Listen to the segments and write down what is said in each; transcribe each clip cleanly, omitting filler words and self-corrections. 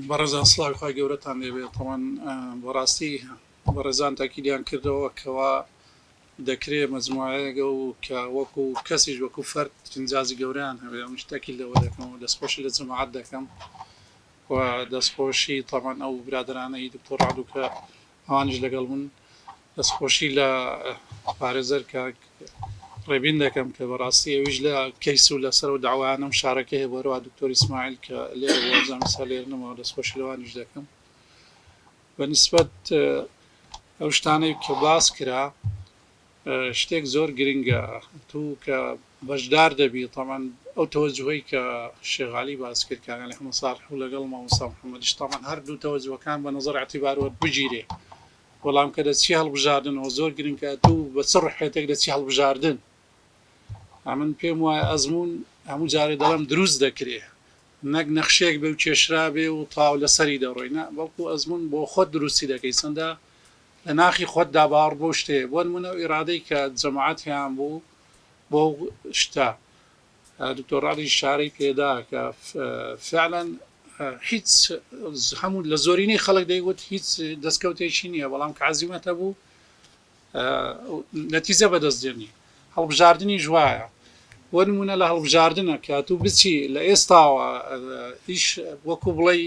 بەڕێزان سڵاوی خوای گەورەتان لێبێ تەوان بەڕاستی بەڕێزان تاکیدیان کردەوە کەوا دەکرێ مەجموعەیەک ئەو کە وەکو کەسیش وەکو فەرد ئینجازی گەورەیان هەبێ ئەمنیش تاکید لەوە دەکەم و دەستخۆشی لە جەماعەت دەکەم و دەستخۆشی تەبعەن ئەو برادەرانەی دکتۆر ڕەعد کە ئەوانیش لەگەڵ بوون دەستخۆشی لە پارێزەر کاک ڕێبین دەکەم کە بەڕاستی ئەویش لە کەیس و لەسەر و داوایانم شارەکە هەیە بەرەوە دکتۆر ئیسماعیل کە لێرە بووە زانستا لێرە نەماوە دەستخۆشی لەوانیش دەکەم بە نیسبەت ئەو شتانەی کە باس کرا شتێک زۆر گرنگە تو کە بەشدار دەبی تەبعەن ئەو تەوەجوهەی کە شێخ عەلی باس کرد کاک عەلی حەمە ساڵح و لەگەڵ مامۆستا محەمەدیش تەبعەن هەردوو تەوەجوهەکان بە نەزەر ئیعتیبار وەربگیرێ بەڵام کە دەچی هەڵبژاردنەوە زۆر گرنگە تو بە چ ڕوحیەتێک دەچی هەڵبژاردن ئەمن پێم وایە ئەزموون هەموو جارێ دەڵێم دروست دەکرێ نەک نەخشەیەک بێ و کێشرابێ و تەواو لەسەری دەڕۆی نا بەڵکو ئەزموون بۆ خۆت دروستی دەکەی چەندە لە ناخی خۆتدا باوەڕ بەو شتەیە بۆ نموونە ئەو ئیرادەی کە جەماعەت هەیان بوو بۆ شتە دکتۆر ڕادی ئیشارەی پێدا کە فعلا هیچ هەموو لە زۆرینەی خەڵک دەیگوت هیچ دەستکەوتێکی نییە بەڵام کە عەزیمەت هەبوو نەتیجە بەدەست دێنی هەڵبژاردنیش وایە بۆ نمونە لە هەڵبژاردنە کە تو بچی لە ئێستاوە ئیش وەکو بڵێی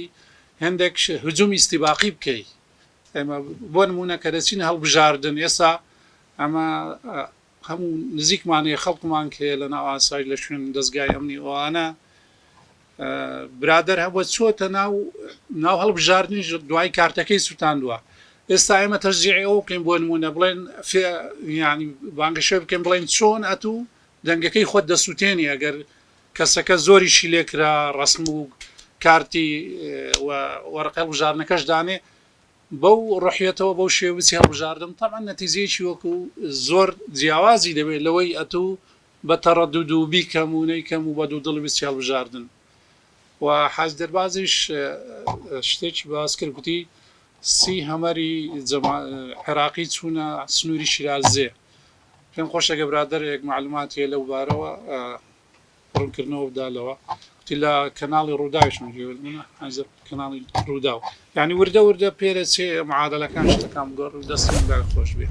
هەندێک هجوم ئیستیباقی بکەی ئێمە بۆ نمونە کە دەچین هەڵبژاردن ئێستا ئەمە هەموو نزیکمان هەیە خەڵکمان کە لە ناو ئاسایش لە شوێن دەستگای ئەمنی ئەوانە برادەر هەبووە چۆتە ناو ناو هەڵبژاردنیش دوای کارتەکەی سوتاندووە ئێستا ئێمە تەشجیعی ئەو بکەین بۆ نمونە بڵێن ینی بانگەشە بکەین بڵێن چۆن ئەتوو دەنگەکەی خۆت دەسووتێنی ئەگەر کەسەکە زۆریشی لێکرا ڕسم و کارتی وەرەقەی هەڵبژاردنەکەش دانێ بەو ڕۆحیەتەوە بەو شێوە بچی هەڵبژاردن تەبعەن نەتیجەیەکی وەکو زۆر جیاوازی دەبێت لەوەی ئەتوو بە تەڕەدود و بیکەم و نەیکەم و بە دوودڵی بچی هەڵبژاردن و حاج دەربازیش شتێکی باس کرد گوتی سی هەمەری عێراقی چوونە سنووری شیرازێ پێم خۆشە گە برادەرێک مەعلوماتی هەیە لەو بارەوە ڕوونکردنەوە بدا لەوە کوتی لە کەناڵی ڕووداویش من گوێ لەمنە حەزە کەناڵی ڕووداو یعنی وردە وردە پێرەچێ معادلەکان شتەکان بگۆڕن دەستیان بای خۆش بێ.